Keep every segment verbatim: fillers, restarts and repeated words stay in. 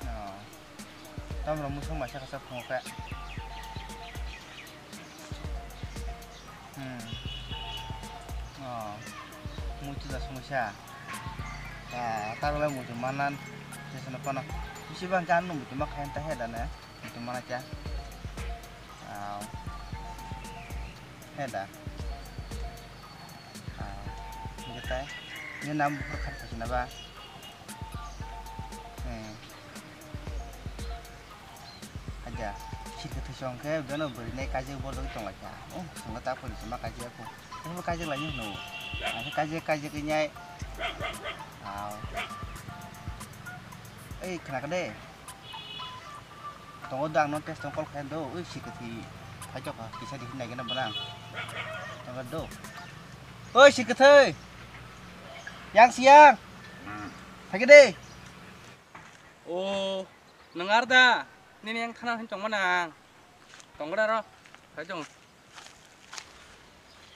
Oh. Tamrok musuk maisa kasa phungo khe. Hmm. Oh. Muitu da sungsa. Ah, taro bai muitu manan. Jesano kono. Bisi bang kan muitu ma khayan ta he da ne. Muitu mana kya. Ah. He da. Ah. Ngetai. Ni nam bukhur khan khasina ba. Hmm. Aja, sirkhe thwiso hwnkhe beno bwrwinai kaijak bodol tonglaikha. Oh, chwngno ta phuri chwngma kaijak kho. Tamo kaijak laini hwno. Ang khe kaijak, kaijak wngnai. Au. Ei, khna kha de. Tongo da, ang no test tong call khayan do. Oi, sirkhe thwi. Phai chok kha, kisa di hinai gana bwrang. Tongo do. Oi, sirkhe thwi. Yang siyang. Phai khe de. O, nwng ar da? Nini yang thana hin tongma nang. Tongora ro. Hai tong.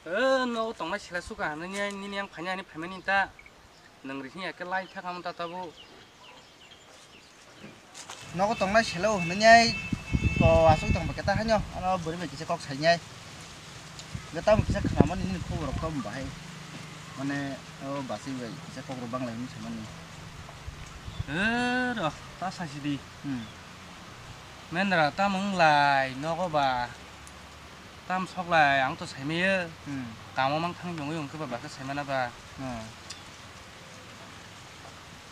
E, nogo tongnai sela suka hinwi nini yang phaina ani phaimani ta. Nwng rihing ya khe lai thaka manta tabu. Nogo tongnai selo hinwi ko asuk tong ba keta hanyo. Ano bwrwi bai kisa kok sainai. Hwnkhe tamo kisa khnamani nini khobor rok tamo bahai? Mane, o bachwi bai kisa kok rok bang lai hinwi saimani. E, ro, ta saisidi. Hmm. Mendra, tamo wng lai, nogo ba? Tam sok lai, ang to saimaya. Hmm. Kamo mang thang yongwi wngkhe ba, bakhe saimana ba? Hmm.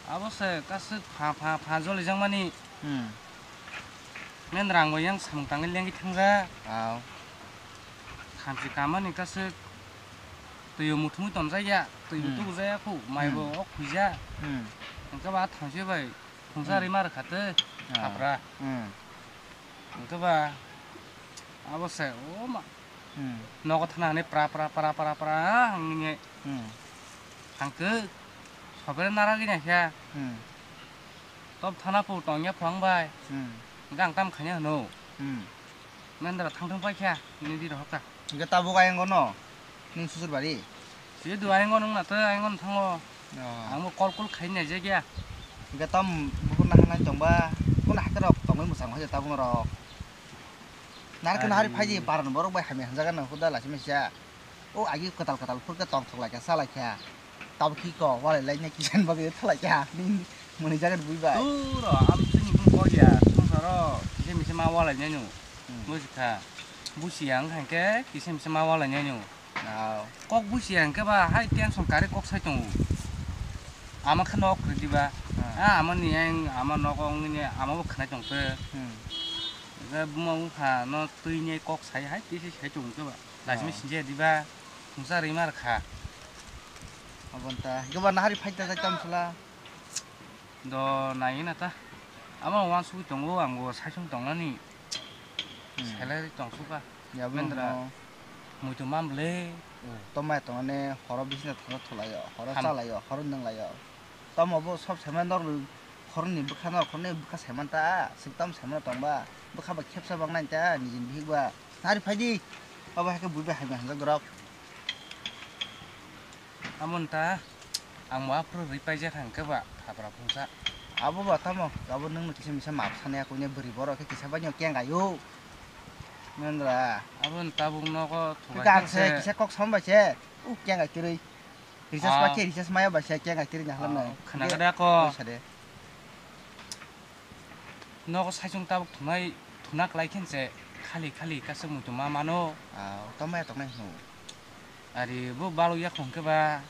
Abo se kaswk pha, pha, pha jolijak mani. Hmm. Mendra, ang bo yang samung tangwi lengwi thangjak. Au. Thamchi kamani kaswk twi o muthungwi tonjak ya, twi bo Hmm. tugu jaya khu, mai bo Hmm. ok khuija. Hmm. Hwnkhe ba thamchi bai phungsa Hmm. rima rwkha twi Ah. hapra. Hmm. Hwnkhe ba abo se, o ma, Hmm. nogo thana hinwi pra, pra, pra, pra, pra, hwnwi Hmm. hangkhe sobere naragwi naikha. Hmm. Tob thana phu tongya phang bai. Hmm. Hwnkhe ang tam khaina hwno. Hmm. Mendra thang thang paikha, nini di rohorkha. Hwnkhe tabuk ayang ono, nini susur bari? Sidi ayang ono wngna tei ayang ono thango. Oh. Ang bo call call khaina naijagya. Hwnkhe tam bukur naharnai tongba, bukur naharkhe rok tongwi mwsang hai tabuk norok. Narikhe nahari Ari. Phaidi paran borok bai hamya hamjaga nang huda lachi misa. O agi kwtal kwtal phurkhe tongthok laikha, sa laikha. Tabuk ki ko, walai laina kisan bagwi thalai kha. Nini mwnwi jagan bui bai. Duro, abo chini bung kok ya, songsaro kisa misa ma walai nai no. Hmm. Busi kha. Busi ya wngkha hwnkhe kisa misa ma walai nai no. Nao. Kok busi ya hwnkhe ba hai tension kari kok sai tongo. Ama khe nok kwrwi diba. Hmm. Ah, ama ni ang, ama nogo wngni ama bo khwnai tong khe. Hmm. Hwnkhe buma wngkha no twi ni kok sai hai twi sai tongo khe ba. Laisimi Oh. Sinjaya diba, khungsa rima rwkha. Aboni ta, hwnkhe ba nahari phai ta jai tamo sala? Do nai na ta. Amo wansugwi tongo, ang bo saisung tongnani. Hmm. Salary tong suka. Ya, bo Mendra. No. Muitu mam le. Oh, to mai tongane, horo bisina thangna thulaio, horo Ham. Chalaio, horo nanglaio. Tamo bo sob saimano norok khoroknwi bwkha, norok khoroknwi bwkha saimanta, swk tamo saimano tongba, bwkha bai khepsa bang nai ta nijini bihik ba. Nari phai di, abo hai khe bui bai hamya hamjak dorok. Amo wng ta, ang bo aphuru rwi paijak hwnkhe ba, thapra phungsa. Abo ba tamo, abo nwng no kisa misa map sanai, koi ne bwrwi borok khe kisa bai no keng aio. Mendra. Abo wng tabuk nogo thubai Kisa khe se. Kisa kok sam bai se, u keng ai twrwi. Recharge Ah. Paikhe recharge maya bai se keng ai tiri nahlam nai. Ah, khna Ge-, kada ko. Poisa de. Nogo saisung tabuk thunai, thuna klai khen se khali khali kasuk muitu ma mano. Ah, tamo ya toknai hnu. Ari bo balok ya khong khe ba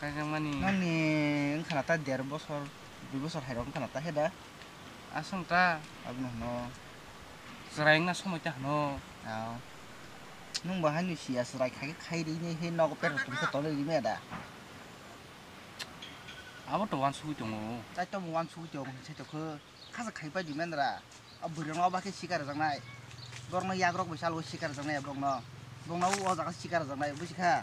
kaijakmani. Nangni wngkha na ta der bosor, dui bosor hai rok wngkha na ta he da. Aswng ta. Abono hwno. Chwrai wngna somoi ta hwno. Ao. Nwng bo haino siya chwrai khai khe khai ri nai he nogo persa tongsa tole ri maya da. Abo to wansugwi tongo. Tai tamo wansugwi tongo hinwi sai tongkho. Khasa khai pai di mendra. A bwrwi rokno oba khe sikar rwjaknai. Borokno yagrok bai chalwi sikar rwjaknai borokno. Borokno o jaga sikar rwjaknai buji kha.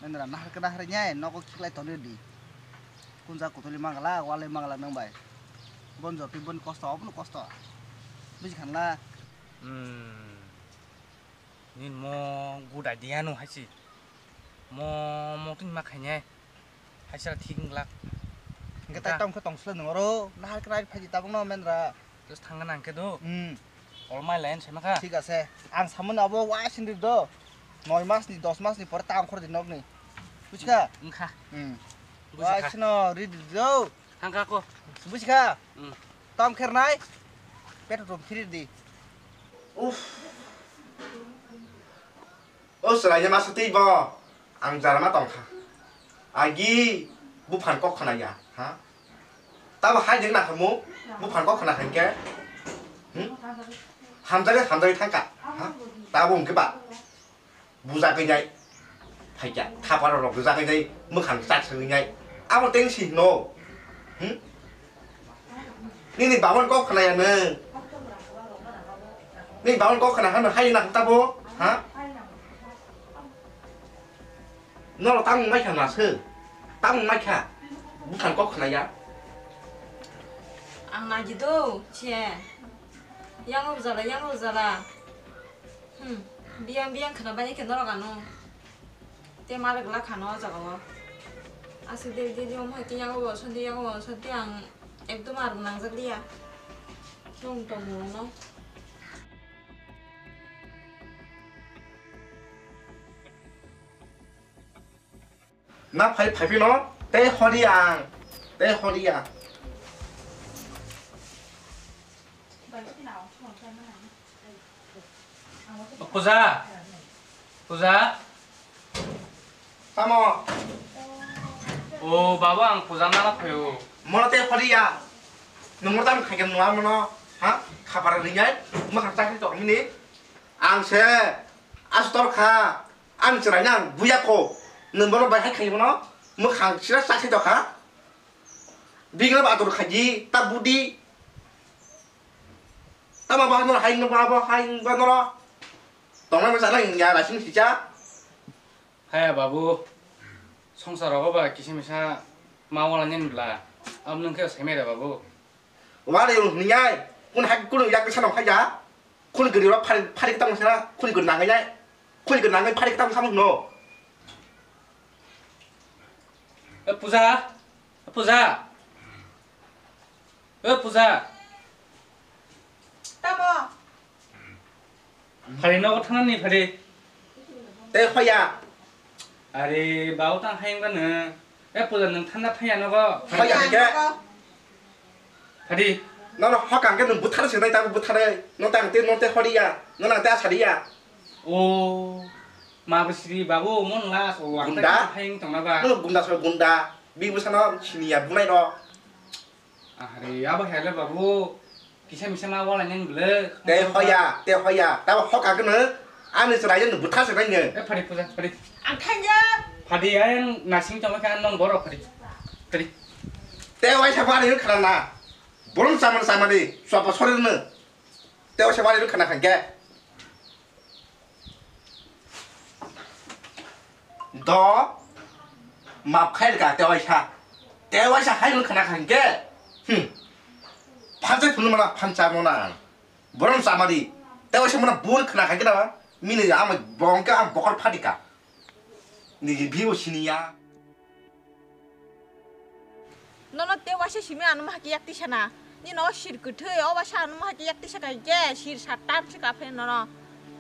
Mendra nahar khe nahar nai nogo khiklai tongwi di. Kunja kutuli mangala, walai mangala nang bai. Bon jopi bon kosto, obono kosto. Buji khanla. Hmm. Nini mo good idea no hai si. Mo, mo tini ma khainai. Hai sara thik wng glak. Hwnkhe tai tong khe tong sle nung oro. Nahar khe nai phaidi tabuk no men ra. Just thangna nang khe do. Hmm. All my line se makha. Thik ase. Ang samani abo wa sindri do. Noi mas ni, dos mas ni pore tang khor di nok ni. Buchkha? Wngkha. Hmm. Buchkha. Wa sino ri di do. Thangkha ko. Buchkha? Hmm. Tong kher nai. Petrol pump khiri di. Uff. O chwraini masa twi bo ang jara ma tongkha. Agi buphang kok khna ya, ha? Tabo hai jeng na khamu buphang kok khna khankhe. Hmm? Hamjagwi hamjagwi thangkha, ha? Tabo hwnkhe ba buja kainyai phaikya, thaparo rok buja kainyai mwkhang chak swinai. Abo teng si hino. Hmm? Nini babon kok khna ya nwng. Nini babon kok khna hano hai na tabo, ha? Noro tamung mai kha na se. Tamung mai kha. Bukan kok khna ya. Ang nagi do, che. Yang rok jala, yang rok jala. Hmm, biyang biyang khna bani khe norok ano. Te ma rwgwla khano o jaga o. Aswk deri deri omo hai khe yago bo sandi yago bo sandi ang ekdom ar nangjak liya. Chwng tongmung no. Na phai phai phino tei hori ang tei hori ang. Puja. Puja. Tamo. O baba ang puja nana phaio. Mono tei hori ya. Nungmo tam khaikhe nua mono ha khapar ringai. Mwkhang chakri tongmini. Ang se astor kha. Ang chwraino ang buya kho. Nwng bono bai hai khai bono mwkhang sira chakhe tokha. Bigla ba atur khaji ta budi. Tama ba no hai no ba bo hai ba no. Tongnai masa nang ya rasing sija. Haya babu. Songsar rogo ba kisa misa ma wala nin bla. Am nung khe sai mere babu. Wari ung hwnwi ai, kun hai kun yak bisa nong khaija. Kun gari ro phari phari tang sina, kun gari nangai ai. Kun gari nangai phari tang samu no. E puja, e puja. E puja. Tamo. Phari nogo thangnani phari. Tei hoya. Are bau tang hayang bano. E puja nwng thanda thaya nogo. Hoya hingke. Phari. Nono hokang ke nwng buthar se nai tabu buthar no tang te no te horiya. No nang te asariya. O. Ma bwsri babu mon la so ang ta gunda. Hayang tongna ba. No gunda so gunda. Bi bwsano siniya bunai ro. Ahari, abo hele babu, kisa misa ma wala nang bwle. Te hoya, te hoya, tabo hoka gano, ani chwrai no butha se nang. E phari puja, phari. Ang thangya. Phadi ayang nasing tongma kha nong borok phari. Phari. Te waisa phari khana na. Bolong saman samani, swapa sori no. Te waisa phari khana khangke. Do map khai rwkha te waisa. Te waisa hai rwkha na kha hingke. Hmm. Phansa phunuk mana phansa mona ang. Borom samari. Te waisa mona bun khna khai khe na. Mini ama bongke ang bokor phatika. Niji view siniya. Nono te waisa simi ano ma hake yak tisa na. Nino sir kwthwi, o waisa ano ma hake yak tisa kai ke, sir sattan si kaphe nono.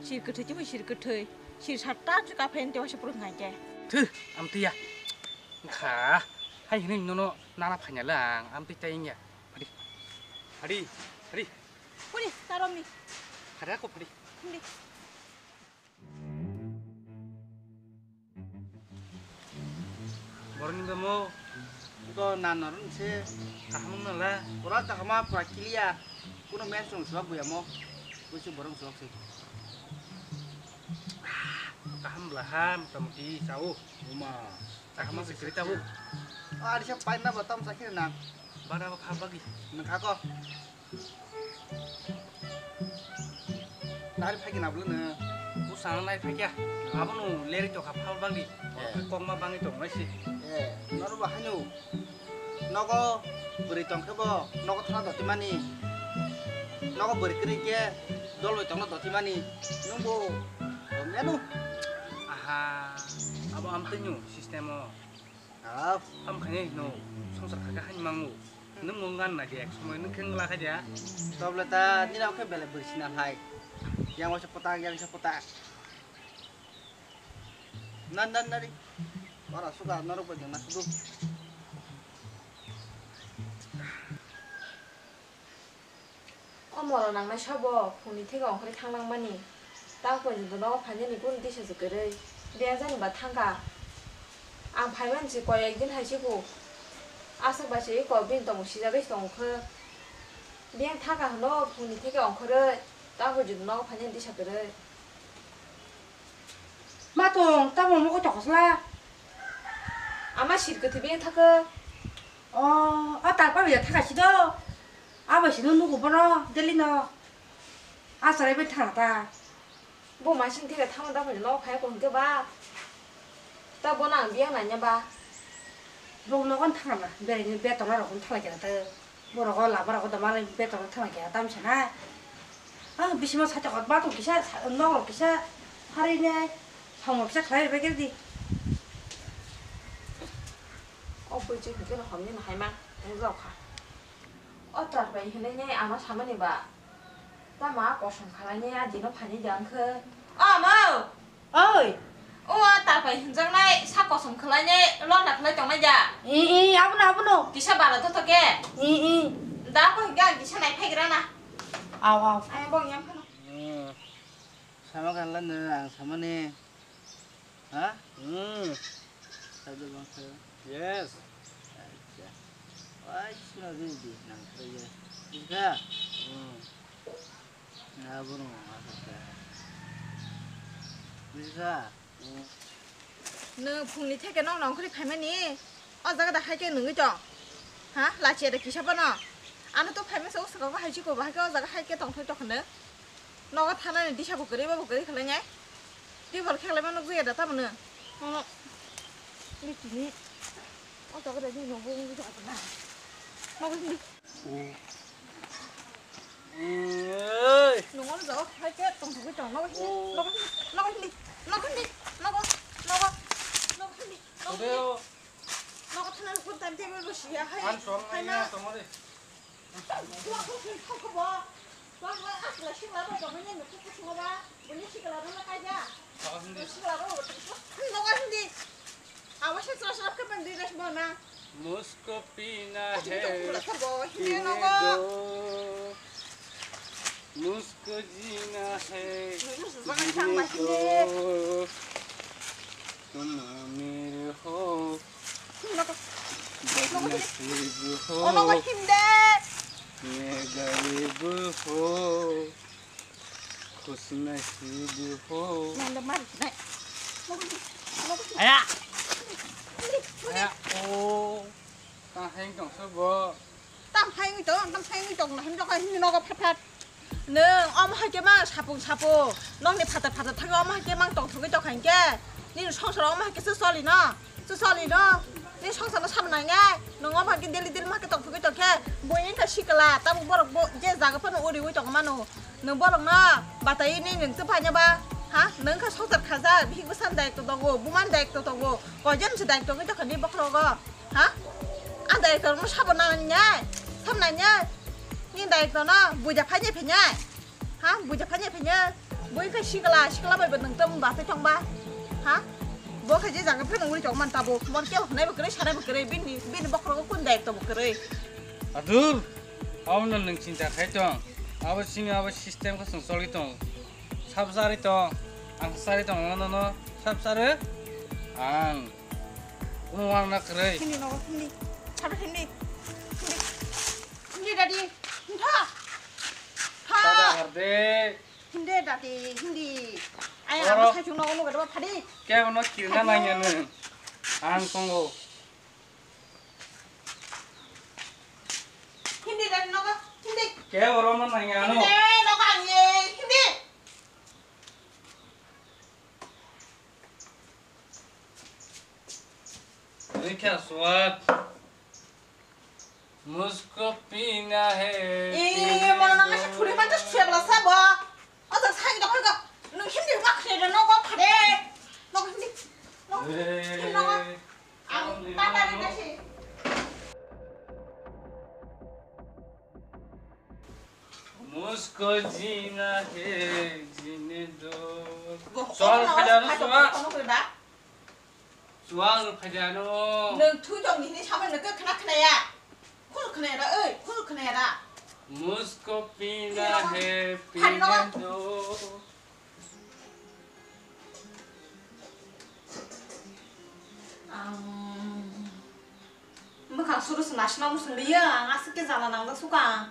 Sir kwthwi chimui sir kwthwi. Sir sattan si kaphe te waisa puruk ngai ke. Thu, am tiya. Kha, hai hini nono nana phanya lang, am ti tai ya. Phadi. Phadi. Phadi. Phadi, tarom ni. Phadi ako phadi. Phadi. Borokni bemo iko nanor se kaham wng nala. Pura kahama pura clear. Kuno mens rong sibak buya mo. Kuisu borok sibak se. Kaham bela ha motamuti sao. Uma. Kahama se kiri tabo. Ari sa paina ba tam sakir nang. Bada ba kha bagi. Nang kako. Nari phai khe na bwlwno. Bwsano nai phai khe. Abono leri tokha phal bangdi. Eh. Kokma bangwi tong nai si. Eh, noro bo haino. Nogo bwrwi tong khe bo nogo thana doti mani. Nogo bwrwi kwrwi khe dol bai tongno doti mani. Nwng bo tong ya nu. Aha, abo amtwino system o. Ap, ham khani no, songsar kha kha hani mangu. Nung mung gan na dia, ek somoi nung kheng la kha dia. Toble ta, nina khe bele bwsina hai. Yang wasa potang, yang sa potang. Nan, nan, nari. Ora suka, norok bai jeng na sudu. O moro nangnai sabo phungni theke ongkhorwi thang nangmani. Tang porjonto nogo phainani kunu disa se kwrwi. Biyang jani ba thangkha. Ang phaimani se koi ekdin hai se bo. Aswk bai se eko bini tongmung sijagwi se tongo khe. Biyang thangkha hwno phungni theke ongkhorwi. Tang porjonto nogo phainani disa kwrwi. Ma tong, tamo mo ko tokosla. Ama sir kwthwi biyang thakhe. O, o ta pa biyang thakha sido. Abo sino nugo bono, daily no. Asarai bai thang ta. Bo masing theke thangma da phai no phai ko hwnkhe ba. Ta bono ang biyang nanya ba. Bo nogon thangma, bere ni beton rok thang khe ta. Borok o lama rok da mani beton thang khe tam sana. Ah, bisima sa chokot ba to kisa, nok rok kisa hari ne. Hamor kisa khlai bai di. O bui chi hwnkhe no hamni no hai ma. Ngjao kha. O tar bai hinwi ne ama samani ba. Tama kosom khalai ne a dino phani jang khe. O ma. Oi. O a tar bai hinjak nai sa kosom khalai ne lona khalai tong nai ja. I, i, abono, abono. Kisa bala to to ke. I, i. Da ko hinga kisa nai phai gra na. Aw, aw. Ai bong yang phano. Hmm. Sama kan lan ang samani. Ha? Hmm. Sado bangsa. Yes. Acha. Wai suna di di nang kaya. Bisa. Hmm. Na bono asaka. Bisa. Hmm. Nwng phungni theke nok nongkhorwi phaimani. O jaga da hai khe nungwi tong. Ha? Lachiya da kisa bono. Ano to phaima se o saka hai chiko ba hai khe o jaga hai khe tongthoi tong hwnwi. Nogo thanani disa bo kwrwi, bo bo kwrwi khlai nai. Tei bor khe khlai ma nukjaya da tamo no. Nono. Ni tini. O jaga da ni nogo ngi jaga na. Nogo hindi. Oi. Nogo no jaga hai khe tong thogwi tong. Nogo hindi. Oh. Nogo hindi. Nogo hindi. Nogo hindi. Nogo. Nogo. Nogo hindi. Nogo hindi. Odeo. Nogo thanani kun tam table bo siya hai. An tong hai na. Tong de. Musko pina hai pine do, musko jina hai pine do, tum mere ho. Nasib ho, ye garib ho, khush nasib ho. Aya. Aya, o. Ta heng tong so bo. Tam hai wngwi tong, tam hai wngwi tong, na hwnwi tong, hwnwi nogo phat phat. Nwng omo hai khe mang sapung sapung, nokni phatar phatar thangwi omo hai khe mang tongthogwi tongkha hinkhe, nini songsaro omo hai khe se solino, se solino, nini songsarno samung nangnai, nwng omo hai khe daily daily ma khe tongthogwi tongkhe, buini wngkha sikla, tabuk borok bo je jaga phano uriui tongmano, nwng borokno bataiwi nini nwng tei phaino ba, ha, nwng wngkha songsar khajak, bihik bwsani daitw tongo, bumani daitw tongo, koijon se daitw tongwi tongkha nini bokhorogo. Ha? Ang director no sabo nang nai, sam nai nai. Ni director no buja phai nai phai nai. Ha? Buja phai nai phai nai. Bui khe sikla, sikla bai bo nwng tamo ba phai thang ba. Ha? Bo khe je jaga phano uri tong man tabo. Mon kebo hwnai bo kwrwi, sanai bo kwrwi, bini, bini bokhorogo kun director bo kwrwi. Adur, abo no nwng chinta khai tong. Abo simi abo system khe chwng choli tong. Sab sari tong. Ang sari tong, no, no, no. Sab sari. Ang. Kumu wang na kwrwi. Hindi nogo, hindi. Sabe hindi. Hindi. Hindi, daddy. Hindi. Ha. Tada harde. Hindi, daddy. Hindi. Ay, oro. Amo sai chung nogo, nogo, daba phadi. Kebo no kirna nangya nung. Ang tongo. Hindi, daddy, nogo. Hindi. Kebo oro no nangya no. Hindi, nogo, ang ye. Hindi. Rikha swat. Musko pina hai. Ee, mona nang sa thuri man ta suyabla sabo. O jang sai da ko. Nung hindi ma khre da nogo phare. Nogo hindi. Nogo. Hindi nogo. Ang tata Musko jina he jine do. Bo, Suang ono, phailyano hai suang. Ono koi ba? Suang phailyano. Nwng thui tong ni hini samani nwng khe khna khna ya. Khunu khna ya da, oi, khunu khna ya da. Musko pina he pine do. Ang mwkhang suru se naisna muchung liya, ang aswk khe jala nangjak suka.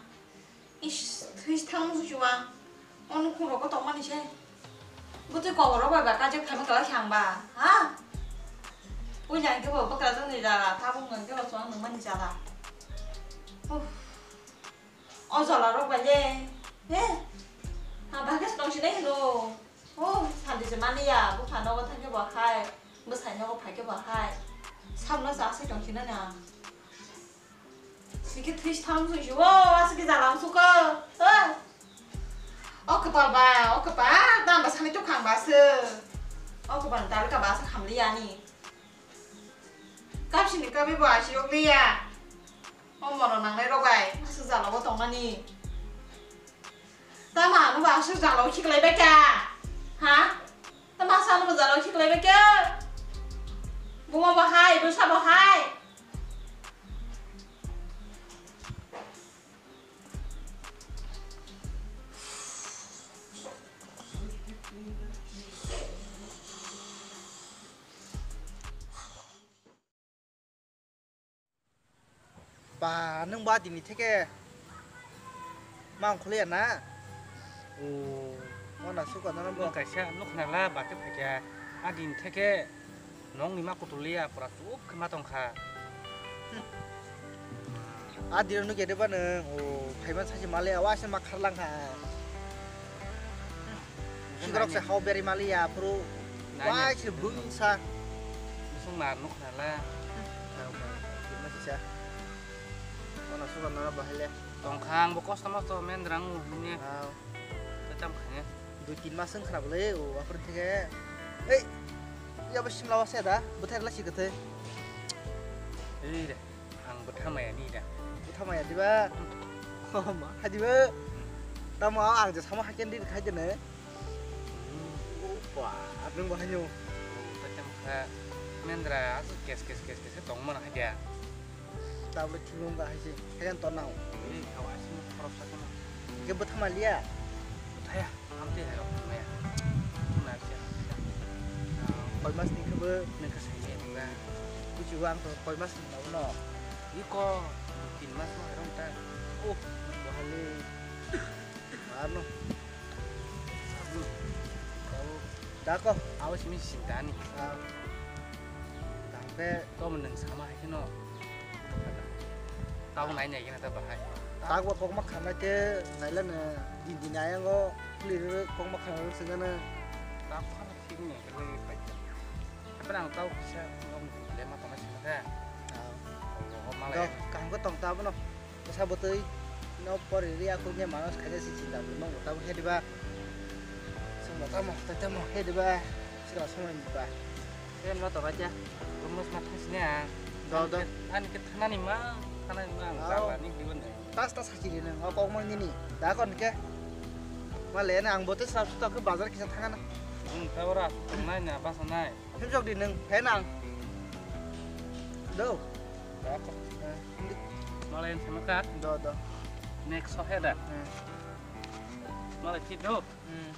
Ish, thwi thang muchung chuwa. Ono khung rogo tongmani se. Bwtwi kobor rok bai ba kajak phaima kwlai se ang ba, ha? Puila hwnkhe bo bwkrajwk ni jala, tabuk hwnkhe bo chuwang nungmani jala. Uff. O jwla rok bai le. He. Ha, bagis tong sinai hino. O, sandi se mani ya, bupha nogo thangke bo hai, bwsai nogo phaike bo hai. Samno sa asai tong sinai na. Sike thwi thang sui si, o, asike jala ang suka. He. O kwpal ba, o kwpal, tang ba sani tukhang ba se. O kwpal dal ka ba sa khamli ani. Kapsini kabi bo asi yok liya. O mono nangnai rok bai, aswk jala o tongnani. Tama ano bo aswk jala o khiklai bai kha? Ha? Tama sa ano bo jala o khiklai bai kha? Buma bo hai, bwsa bo hai. Ba, nwng ba dini theke ma ongkhorliya na? O, o na suka na bo. Nwng kaisa nukhnala bate phaikha, a dini theke nokni ma kutuliya, pura chup khe ma tongkha. Hmm. A dino nukya de ba nwng, o, phaiman sachi male, awa se ma kharlang kha. Sikrok se hau beri mali ya, phuru. Nanya. Wai se bung sa. Bising mar nuk nala. Kima sisa. Ono suka nara bahai le. Tongkhang bo kosto mosto mendrang u hini. Hau. Kacham khane. Dui tin mas wng khna bwle, o, aphuru theke. Ei, ya bo simla wasa da, bwthai rwla si kwthwi. Ei re. Ang bwtha maya ni da. Bwtha maya diba? Oh, ma, ha diba? Tamo ang je sama haken di khai de ne. Wa, abeng bo hanyo. Bwtha maya mendra, asu kes, kes, kes, kes, tong mana hai dia. Tablet thumung ga hai se, haken ton nao. Ni, awa asu khorok sa kono. Ke bwtha maliya? Bwtha ya. Amtwi hai rok maya. Chuna kisa. Koi mas ni khe bo. Nang kha sai ni nang ba. Buji bo ang to koi mas ni tau no. Iko. Tin mas no hai rong ta. Oh, bahali. Mar no. Sabu. Kau. Da ko. Awas mi sinta ni. Ah. Tangke. Kau menang sama hai no. Tabuk nai nai khe na ta bahai. Tabuk kokma khanai te nailano din din ayango khulirwi kokma khanai rw sengano. Tabuk khana thik ni khe pai. Hapan ang tabuk kisa nok le ma tongna sima khe. Ah. Rogo malai. Do, kaham khe tong ta abono. Bwsa bwtwi no pori ri aku nya manos khaja si chinta bo no tabuk he diba. Sung ba tamo, tamo he diba. Sikla sung ba. Em no to raja. Rumus ma thang sini ah. Do, do. Ani ke thana ni ma, thana ni ma ang jala ni diwan dai. Tas tas hakiri nang, o kok mang nini. Da kon ke. Ma le na ang bote sab suta ke bazar kisa thanga na. Hmm, ta ora nai na basa nai. Hem jok di nang, he nang. Do. Da ko. Malai yang sama ka. Do, do. Next so he da. Hmm. Malai ki do. Hmm.